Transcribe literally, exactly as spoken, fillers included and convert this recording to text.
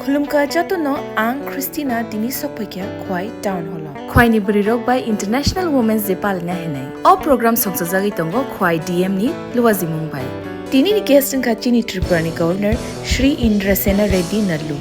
Khulumkha jotono, ang Christina, tini sokphaikha Khwai Town Hall o. Khwai ni bwrwi rok bai International Women's Day palina hinwi. O program songchajagwi tongo Khwai D M ni luwajimung bai. Tini ni guest wngkha chini Tripura ni Governor Shri Indrasena Reddy Nallu.